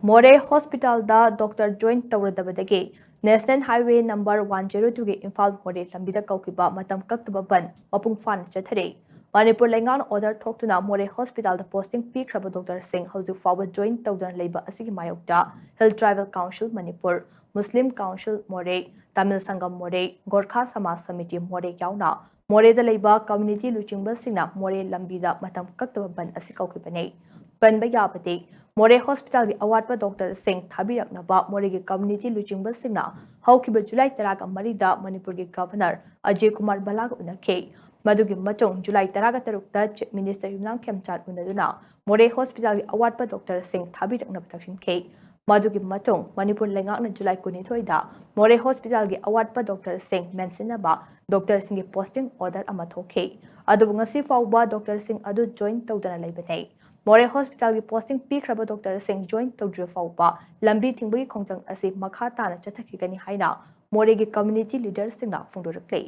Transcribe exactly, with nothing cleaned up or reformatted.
ꯃꯣꯔꯦ ꯍꯣꯁꯄꯤꯇꯥꯜꯗ doctor join ꯇꯧꯔꯗꯕꯗꯒꯤ national highway number one zero ꯇꯨꯒꯤ ꯏꯝꯐꯥꯜ ꯃꯣꯔꯦ ꯂꯝꯕꯤꯗ ꯀꯧꯈꯤꯕ ꯃꯇꯝ ꯀꯛꯇꯕ ꯕꯟ ꯃꯄꯨꯡ ꯐꯥꯅ ꯆꯠꯊꯔꯦ꯫ ꯃꯅꯤꯄꯨꯔ ꯂꯩꯉꯥꯛꯅ ꯑꯣꯔꯗꯔ ꯊꯣꯛꯇꯨꯅ ꯃꯣꯔꯦ ꯍꯣꯁꯄꯤꯇꯥꯜꯗ ꯄꯣꯁꯇꯤꯡ ꯄꯤꯈ꯭ꯔꯕ ꯗꯣꯛꯇꯔꯁꯤꯡ ꯍꯧꯖꯤꯛ ꯐꯥꯎꯕ ꯖꯣꯏꯟ ꯇꯧꯗꯅ ꯂꯩꯕ ꯑꯁꯤꯒꯤ ꯃꯥꯌꯣꯛꯇ ꯍꯤꯜ ꯇ꯭ꯔꯥꯏꯕꯦꯜ ꯀꯥꯎꯟꯁꯤꯜ ꯃꯅꯤꯄꯨꯔ, ꯃꯨꯁꯂꯤꯝ ꯀꯥꯎꯟꯁꯤꯜ ꯃꯣꯔꯦ, ꯇꯥꯃꯤꯜ ꯁꯪꯒꯝ ꯃꯣꯔꯦ, ꯒꯣꯔꯈꯥ ꯁꯃꯥꯖ ꯁꯃꯤꯇꯤ ꯃꯣꯔꯦ ꯌꯥꯎꯅ ꯃꯣꯔꯦꯗ ꯂꯩꯕ ꯀꯝꯃ꯭ꯌꯨꯅꯤꯇꯤ ꯂꯨꯆꯤꯡꯕꯁꯤꯡꯅ ꯃꯣꯔꯦ ꯂꯝꯕꯤꯗ ꯃꯇꯝ ꯀꯛꯇꯕ ꯕꯟ ꯑꯁꯤ ꯀꯧꯈꯤꯕꯅꯤ꯫ ꯄꯟꯕ ꯌꯥꯕꯗꯤ, ꯃꯣꯔꯦ ꯍꯣꯁꯄꯤꯇꯥꯜꯒꯤ ꯑꯋꯥꯠꯄ ꯗꯣꯛꯇꯔꯁꯤꯡ ꯊꯥꯕꯤꯔꯛꯅꯕ ꯃꯣꯔꯦꯒꯤ ꯀꯝꯃ꯭ꯌꯨꯅꯤꯇꯤ ꯂꯨꯆꯤꯡꯕꯁꯤꯡꯅ ꯍꯧꯈꯤꯕ ꯖꯨꯂꯥꯏ ꯇꯔꯥꯒ ꯃꯔꯤꯗ ꯃꯅꯤꯄꯨꯔꯒꯤ ꯒꯚꯔꯅꯔ ꯑꯖꯦ ꯀꯨꯃꯥꯔ ꯚꯜꯂꯥꯒ ꯎꯅꯈꯤ꯫ ꯃꯗꯨꯒꯤ ꯃꯇꯨꯡ ꯖꯨꯂꯥꯏ ꯇꯔꯥꯒ ꯇꯔꯨꯛꯇ ꯆꯤꯐ ꯃꯤꯅꯤꯁꯇꯔ ꯌꯨꯝꯅꯥꯝ ꯈꯦꯝꯆꯥꯟ ꯎꯅꯗꯨꯅ ꯃꯣꯔꯦ ꯍꯣꯁꯄꯤꯇꯥꯜꯒꯤ ꯑꯋꯥꯠꯄ ꯗꯣꯛꯇꯔꯁꯤꯡ ꯊꯥꯕꯤꯔꯛꯅꯕ ꯇꯛꯁꯤꯟꯈꯤ꯫ ꯃꯗꯨꯒꯤ ꯃꯇꯨꯡ ꯃꯅꯤꯄꯨꯔ ꯂꯩꯉꯥꯛꯅ ꯖꯨꯂꯥꯏ ꯀꯨꯟꯅꯤꯊꯣꯏꯗ ꯃꯣꯔꯦ ꯍꯣꯁꯄꯤꯇꯥꯜꯒꯤ ꯑꯋꯥꯠꯄ ꯗꯣꯛꯇꯔꯁꯤꯡ ꯃꯦꯟꯁꯤꯟꯅꯕ ꯗꯣꯛꯇꯔꯁꯤꯡꯒꯤ ꯄꯣꯁꯇꯤꯡ ꯑꯣꯔꯗꯔ ꯑꯃ ꯊꯣꯛꯈꯤ꯫ ꯑꯗꯨꯕꯨ ꯉꯁꯤ ꯐꯥꯎꯕ ꯗꯣꯛꯇꯔꯁꯤꯡ ꯑꯗꯨ ꯖꯣꯏꯟ ꯇꯧꯗꯅ ꯂꯩꯕꯅꯤ꯫ ꯃꯣꯔꯦ ꯍꯣꯁꯄꯤꯇꯥꯜꯒꯤ ꯄꯣꯁꯇꯤꯡ ꯄꯤꯈ꯭ꯔꯕ ꯗꯣꯛꯇꯔꯁꯤꯡ ꯖꯣꯏꯟ ꯇꯧꯗ꯭ꯔꯤꯕ ꯐꯥꯎꯕ ꯂꯝꯕꯤ ꯊꯤꯡꯕꯒꯤ ꯈꯣꯡꯖꯪ ꯑꯁꯤ ꯃꯈꯥ ꯇꯥꯅ ꯆꯠꯊꯈꯤꯒꯅꯤ ꯍꯥꯏꯅ ꯃꯣꯔꯦꯒꯤ ꯀꯝꯃ꯭ꯌꯨꯅꯤꯇꯤ ꯂꯤꯗꯔꯁꯤꯡꯅ ꯐꯣꯡꯗꯣꯔꯛꯂꯤ꯫